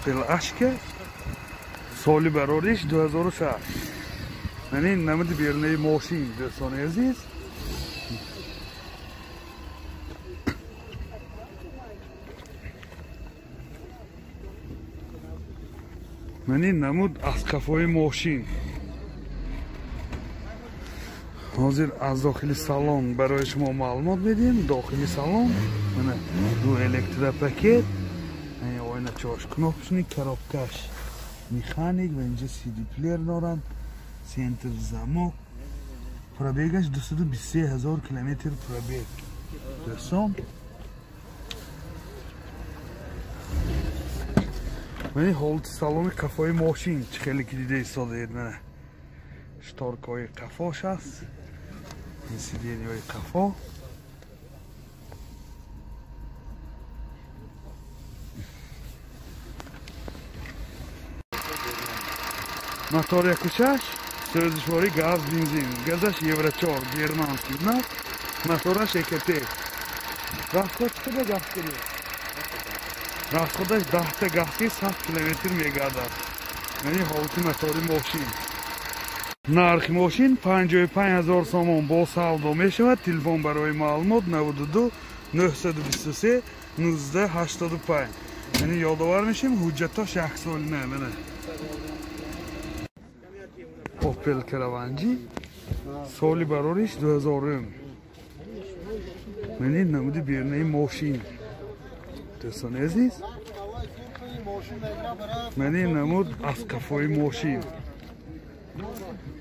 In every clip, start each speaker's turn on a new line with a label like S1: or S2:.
S1: Opel Ashka соли барориш 2006. Ман ин намуди берунаи мошин дӯстони азиз. Ман ин намуд аз қафои мошин. Ҳозир аз дохили салон барои шумо маълумот медиҳем. Дохили салон мана ду электропакет, ойначаҳош кнопочный, коробкаш механик ва инҷа CD плеер дорад, центр замок. Пробегаш 223 ҳазор километр пробег. Дӯстон, мани ҳолати салони қафои мошин чӣ хеле ки дида истодаед. Мана шторкаҳои қафош аст, ин сиденияҳои қафо. Мотор 1.6, сӯзишворӣ газ, бензин. Газаш Евро 4, германский знак. Мотораш ЭКТ. Расход чӣ қадар газ кунед? Расходаш 10 газ ки 100 километр мегардад. Яъне ҳолати мотори мошин. Нархи мошин 55 ҳазор сомон бо савдо мешавад. Телефон барои маълумот 92 923 19 85. Яъне ёдовар мешем, ҳуҷҷатош яксолина. Мана Opel Caravan соли барориш 2000. Ман ин намуди берунаи мошин дӯстони азиз. Ман ин намуд аз қафои мошин.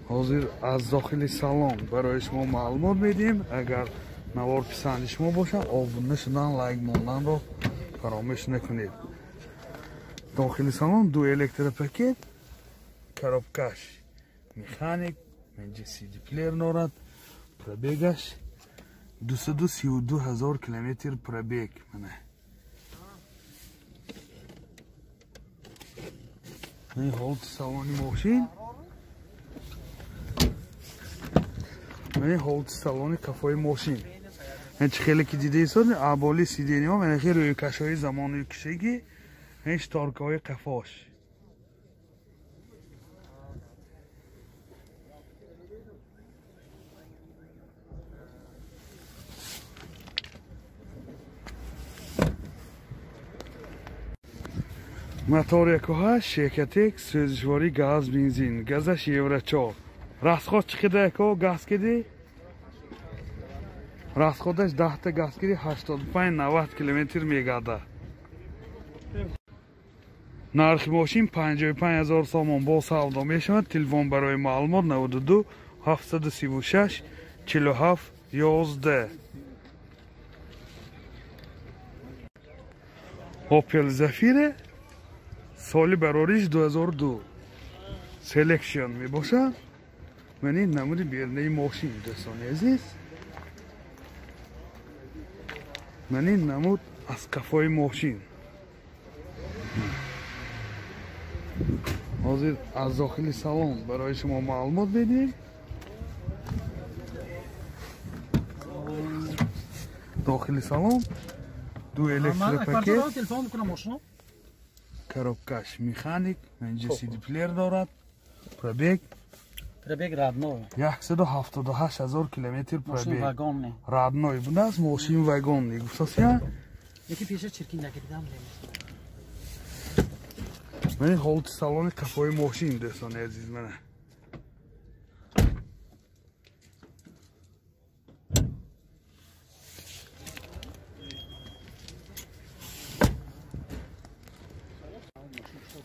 S1: Ҳозир аз дохили салон барои шумо маълумот медиҳем. Агар навор писанди шумо бошад, обуна шудан, лайк монданро фаромӯш накунед. Дохили салон ду электропакет, коробкаш механик, инҷа CD плеер дорад. Пробегаш 232 ҳазор километр пробег. Мана ин ҳолати салони мошин. Ман ҳолати салони қафои мошин. Ин чӣ хеле ки дида истодед, аболи сидениҳо мана хел рӯйкашҳои замони кишагӣ, ин шторкаҳои қафош. Мотор 1.8, Ecotec, сӯзишворӣ газ, бензин. Газаш Евро 4. Расход чӣ қадар ако газ киди? Расходаш 10 газ киди 85-90 километр мегардад. Нархи мошин 55 ҳазор сомон бо савдо мешавад. Телефон барои маълумот 92 736 47 11. Opel Zafira соли барориш 2002. Selection мебошад. Ман ин намуди берунаи мошин дӯстони азиз. Ман ин намуд аз қафои мошин. Ҳозир аз дохили салон барои шумо маълумот медиҳем. Дохили салон ду электропакет, коробкаш механик, инҷа CD плеер дорад. Пробег
S2: родной
S1: 178 ҳазор километр пробег. Родной будааст, мошин вагонный гуфтасия.
S2: Яки пеша чиркин накардам.
S1: Ман ҳолати салони қафои мошин дӯстони азиз. Мана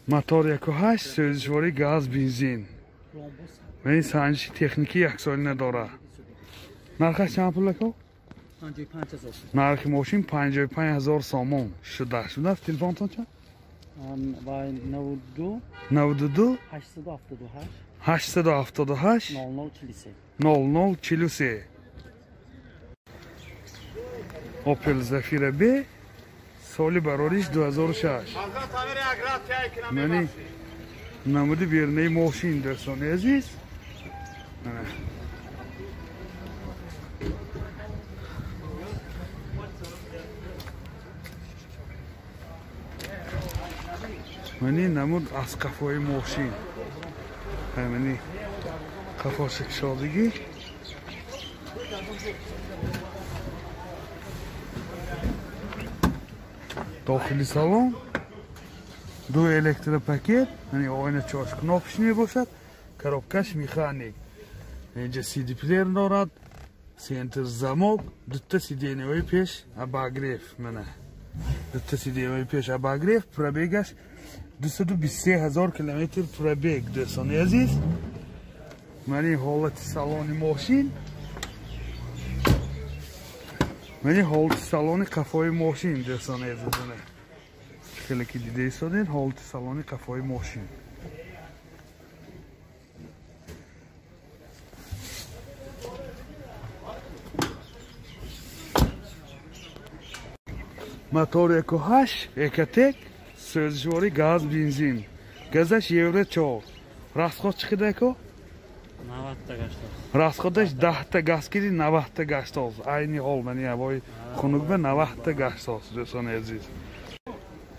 S1: мотор 1.8, сӯзишворӣ газ, бензин. Ман санҷиши техникӣ яксолина дорад. Нархаш чанд пул ако?
S2: 55 ҳазор.
S1: Нархи мошин 55 ҳазор сомон шуда шудааст. Телефонтон чанд?
S2: 92
S1: 92
S2: 878
S1: 878
S2: 0043
S1: 0043. Opel Zafira B соли барориш 2006. Мани намуди берунаи мошин дӯстони азиз. Мани намуд аз қафои мошин. Мани қафоша кушодагӣ. Дохили салон ду электропакет, яъне оина чош кнопкаш мебошад, коробкаш механик. Инҷа CD плеер дорад, центр замок, дута сиденьяҳои пеш обогрев, мана. Дута сиденьяҳои пеш обогрев, пробегаш 223 ҳазор километр пробег, дӯстони азиз. Мани ҳолати салони мошин. Мани ҳолати салони қафои мошин, дӯстони азиз. Хеле ки дида истодед, ҳолати салони қафои мошин. Мотор 1.8 Экотек, сӯзишворӣ газ, бензин. Газаш евро 4. Расход чӣ қадар ко?
S2: 90 та гаштоз.
S1: Расходаш 10 та газ киди 90 та гаштоз. Айни ҳол мани ҳавои хунук ба 90 та гаштоз, дӯстони азиз.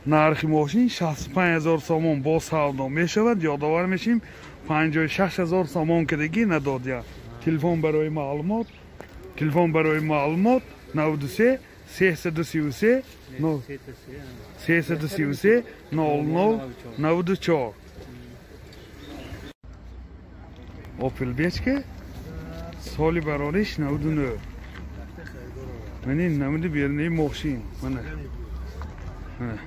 S1: Нархи мошин 65 ҳазор сомон бо савдо мешавад. Ёдовар мешим 56 ҳазор сомон кардагӣ надодия. Телефон барои маълумот, телефон барои маълумот 93 333 333 00 94. Opel Бечка соли барориш 99. Мани намуди бернаи мошин. Мана. Мана.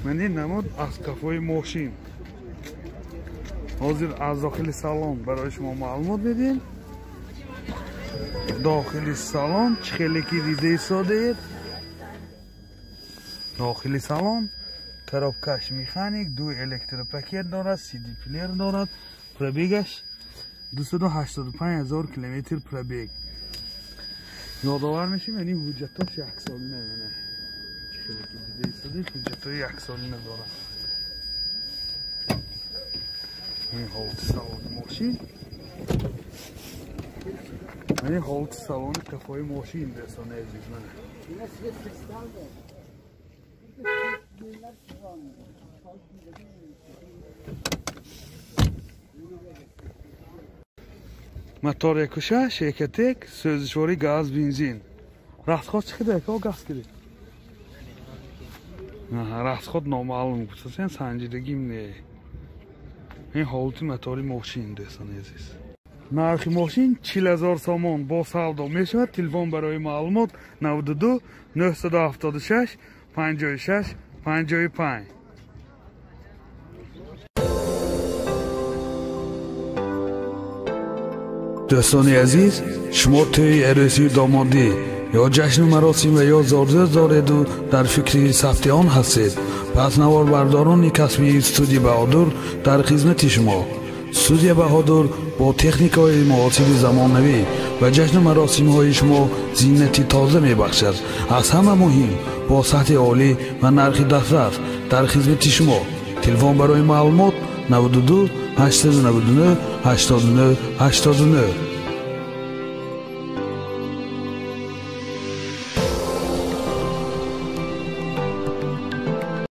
S1: Мани намуд аз қафои мошин. Ҳозир аз дохили салон барои шумо маълумот медиҳем. Дохили салон чӣ хеле ки дида истодаед. Дохили салон коробкаш механик, ду электропакет дорад, CD плеер дорад, пробегаш 285 ҳазор километр пробег. Ёдовар мешим, яъне ҳуҷҷатош яксолина. Мана чӣ хеле ки дида истодед, ҳуҷҷатҳои яксолина дорад. Ин ҳолати салони мошин. Ин ҳолати салони қафои мошин, дӯстони азиз. Мана. Мотор 1.6 Экотек, сӯзишворӣ газ, бензин. Расход чӣ қадар ко газ киди? Расход номаълум гуфтасен, санҷидагим не. Ин ҳолати мотори мошин, дӯстони азиз. Нархи мошин 40 ҳазор сомон бо савдо мешавад. Телефон барои маълумот 92 976 56 55. Дӯстони азиз, шумо тӯи арӯсию домодӣ ё ҷашну маросим ва ё зорзӯз дореду дар фикри сабти он ҳастед, пас наворбардорони касбии студия Баҳодур дар хизмати шумо. Студия Баҳодур бо техникаҳои муосири замонавӣ ва ҷашну маросимҳои шумо зинати тоза мебахшад. Аз ҳама муҳим, бо сатҳи олӣ ва нархи дастрас дар хизмати шумо. Телефон барои маълумот 92 899 89 89.